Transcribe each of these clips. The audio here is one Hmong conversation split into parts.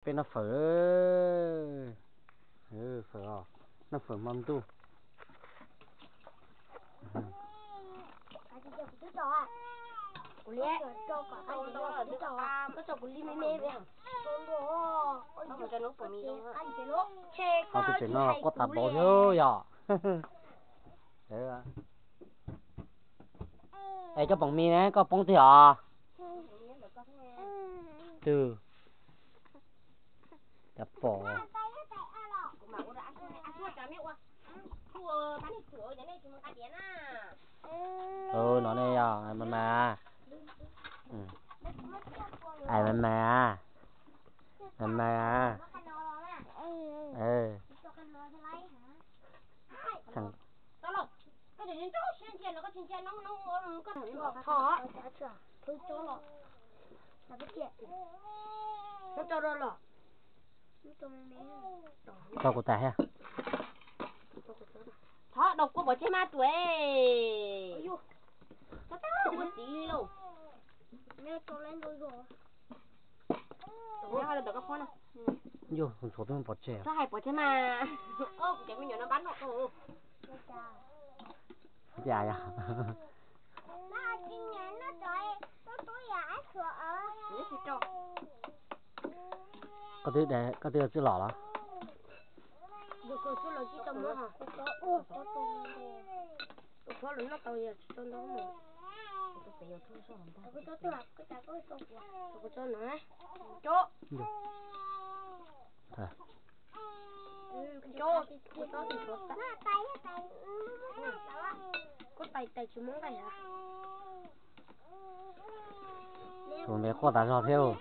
Peb noj fawm, fawm os, noj fawm hmo ntuj. Qhov twg pem no quaj tas npaum thiab yom. Es cov poom mis ne koj poob twg os? Twg? Cas pom. No ne yog mas mas, mas mas, mas mas. Tso kuv tais thiab. Thov đau kuv pov tseg mas ruam. Txhob ua txiv li lauj. Yog ntxhov twb pov tseg. Txhob hais pov tseg mas. Kuv cov me nyuam no npab noj tau. Cas yog? Koj twb, koj twb yuav txwj lom los? Tus npe quaj tas zog thiab.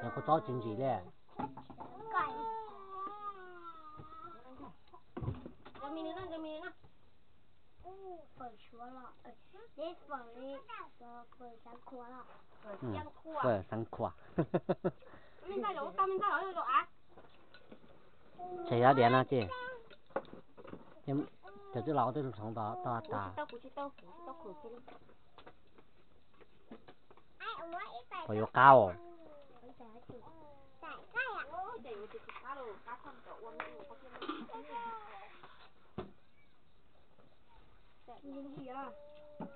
Nws kuj tsob tsis ntsim li. Fawm xeev khuam. Tseg yog diav no ces, cov twb los twb hloov tau tas. Puas yuav qab os?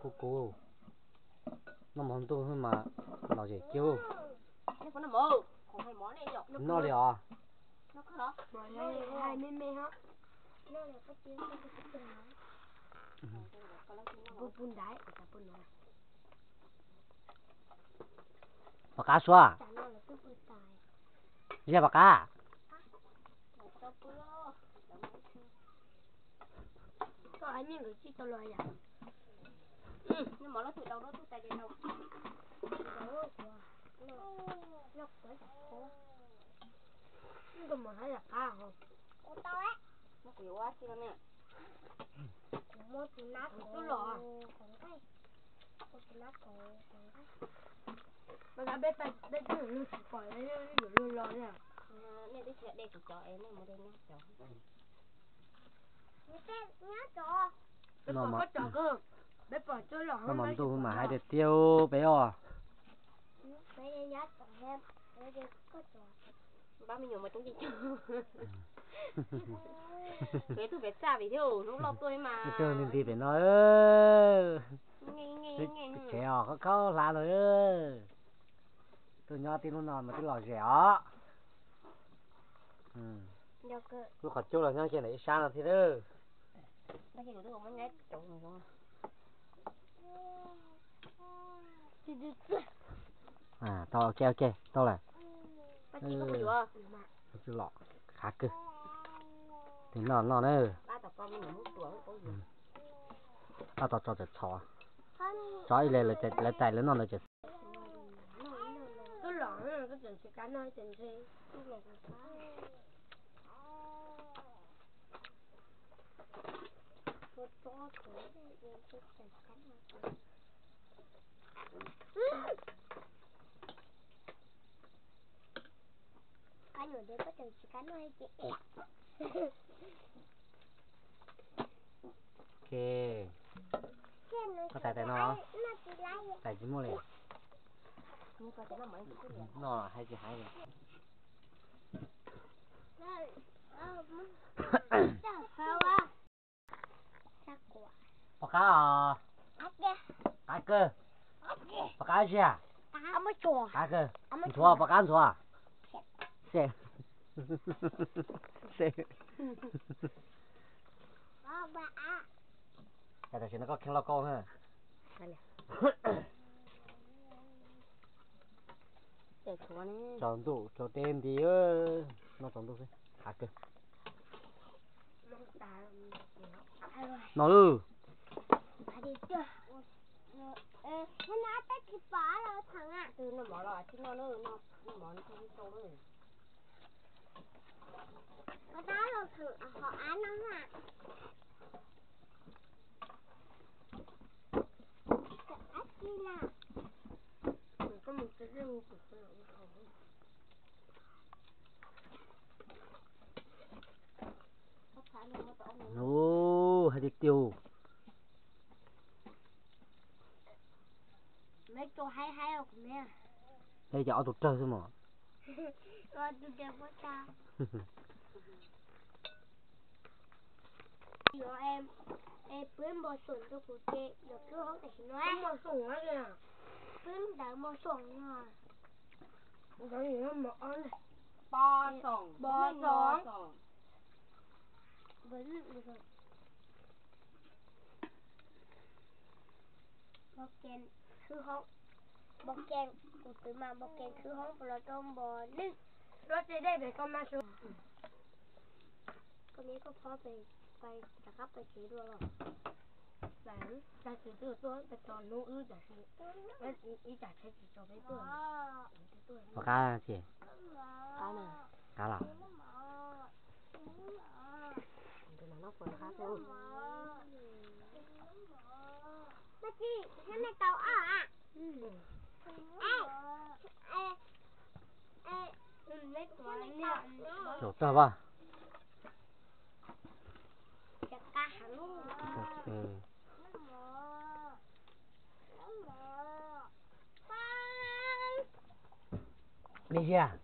Kuv kuv noj mov ntuj mas lom zem kiag. Noj li os. Pom qab suav. Ziag pom qab. Peb peb twb lug tsis pom, yuav lug los li. Nej twb tsis de kuv cov es nej mus de nyob cov. Peb pom koj cov, peb pom coj los. Noj mov ntuj mas hais tiag tiag peb os. Pab me nyuam mas coob coob. Kuv tus pem txaj vim thiab hnub loj tuaj mas. Nti nti pem no. Tsev os, khaub khaub hlab lawm. Tuaj nyob tib lub no mas twb lom zem os. Lub qhov cub los nyob kiag ntawm ib sab no thiab. Tau, ok ok, tau lawm. Twb los qab kawg. Tig noj noj na. Pab tau tso tawm txhos, tso ib le lawv tais lawv noj ntawd tseem. Kab nyuam de koj tseem tsis kab noj ces. Ok, koj tais tais no, tais tsis muaj li. No hais tsis hais li. Pom qab os. Qab kawg. Pom qab tsis yog? Qab kawg. Ntxhuav, pom qab ntxhuav. Tam sim no koj kheej lauj kaub na. Tsaus ntuj tsaus teb nti, no tsaus ntuj xwb, qab kawg. No lawm. Ub, hais tiag tiag. Peb cov ob tug rawg xwb mas. Peb npau suav rau kuv ces yog khwb hoob tam sim no. Peb ntawd npau suav no. Npau ke khwb hoob, npau ke, kuv twb mas npau ke khwb hoob puas los rau npau lwj. Koj niam koj phob pais rov qab pais tsev dua los? Tag kis twb tuaj peb tso hnub wb tam sim, ib tsam tshaib tsis tso peb tuaj. Pom qab ces qab los. Caum tag pab. Li yag,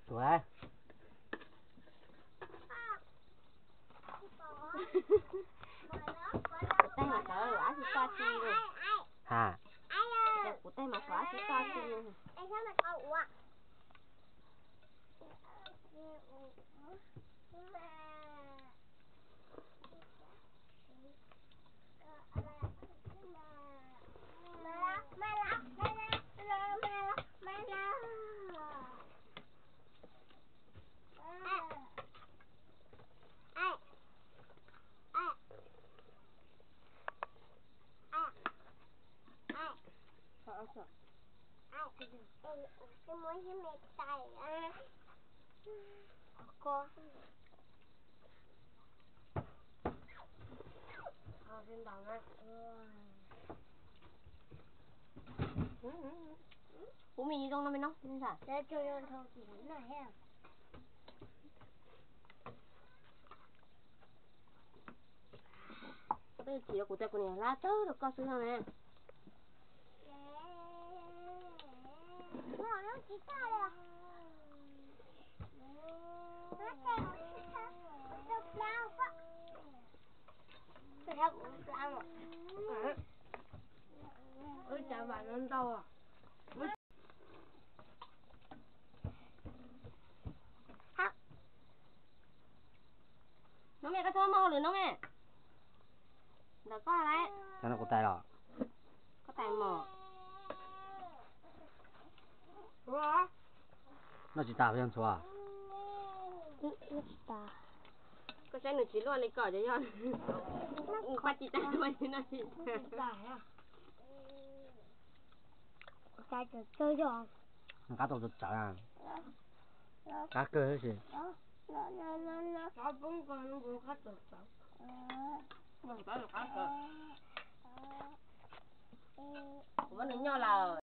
tuav. Kuv tej mas sawv ab tsi toj tsi li. Ha. Kuv tej mas sawv ab tsi toj tsi li. Ub, me zoo no me no. Koj twb tsis rau kuv tias kuv niam hlab tsawg rau koj xwb no ne. Wb tsav vam no ntau. Noob me, koj txhob muab hauj lwm noob me. Ntawm koj lawm. Koj tais los? Koj tais mos. Noj tsis tas yog ntxhuav? Koj saib nws tsis luaj li kom yog nws paj tsis tas luaj li no. Qab tau tsawv, qab kawg tab sis. Kuv muab nws nyob lawm.